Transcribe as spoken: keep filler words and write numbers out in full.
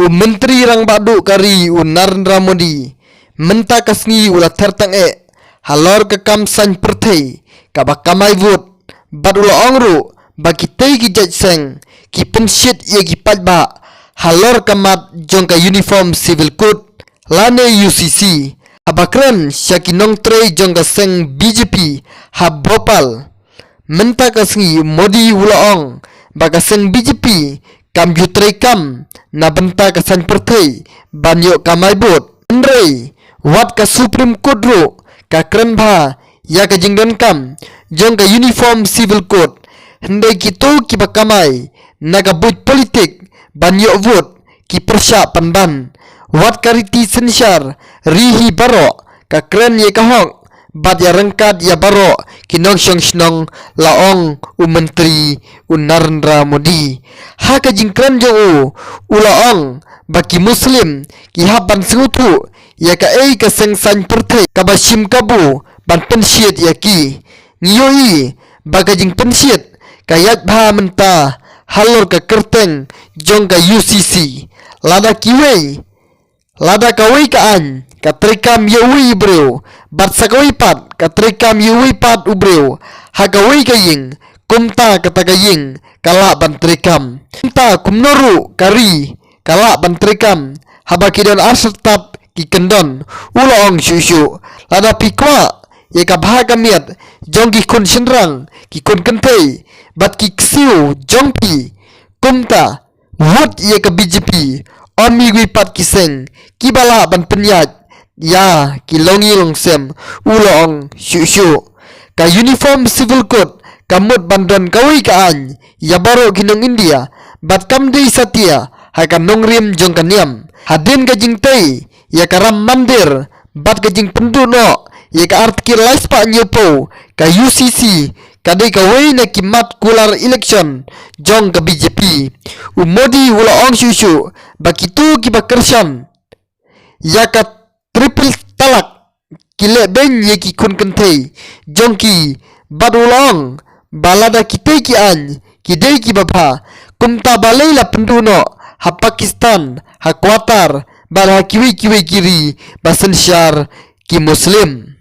U Myntri Rangbah Duh ka ri u Narendra Modi mynta ka sngi u la ther tang eh halor ka kam saiñ pyrthei kaba kamai vote, bad u la ong ruh ba kitei ki jait seng ki pynshit ïa ki paidbah halor ka mat jong ka Uniform Civil Code lane U C C, haba kren sha ki nongtrei jong ka seng B J P ha Bhopal. Mynta ka sngi u Modi u la ong ba ka seng B J P kam ju trei kam na bynta ka saiñ pyrthei ban ïoh kamai vote. Hynrei wat ka Supreme Court ruh ka kren bha ïa ka jingdonkam jong ka Uniform Civil Code, hynrei kito kiba kamai na ka buit politik ban ïoh vote ki pyrshah pynban. Wat ka riti synshar ri hi baroh ka kren ïa ka hok bad ïa ryngkat ïa baroh ki nongshong shnong, la ong u Myntri u Narendra Modi. Ha ka jingkren jong u, u la ong ba ki Muslim ki hap ban sngewthuh ïa kaei ka seng saiñ pyrthei kaba shim kabu ban pynshit ïa ki. Ngi ïohi ba ka jingpynshit ka ïaid bha mynta halor ka kyrteng jong ka U C C. Lada kiwei, lada kawei ka aiñ ka treikam ïa uwei u briew, bad sa kawei pat ka treikam ïa uwei pat u briew ha kawei ka ïing, kumta kata ka ïing ka lah ban treikam. Kumta kumno ruh ka ri ka lah ban treikam haba ki don artatap ki kyndon? U la ong shuh shuh, lada phi kwah ïa ka bha ka miat jong ki khun shynrang ki khun kynthei bad ki ksiew jong phi, kumta vote ïa ka B J P, ym ïa kiwei pat ki seng kiba lah ban pynïaid ïa ki longïing longsem, u la ong shuh shuh. Ka Uniform Civil Code ka mut ban don kawei ka aiñ ïa baroh ki nong India, bad kam dei satia ha ka nongrim jong ka niam. Hadien ka jingtei ïa ka Ram Mandir bad ka jingpynduh noh ïa ka Article lai spah hynñiewphew, ka U C C ka dei kawei na ki mat kular election jong ka B J P. U Modi u la ong shuh shuh ba kito kiba kyrshan ïa ka triple talak ki leh beiñ ïa ki khun kynthei jong ki, bad u la ong ba lada kitei ki aiñ ki dei kiba bha, kumta balei la pynduh noh ha Pakistan, ha Qatar bad ha kiwei kiwei ki ri ba synshar ki Muslim?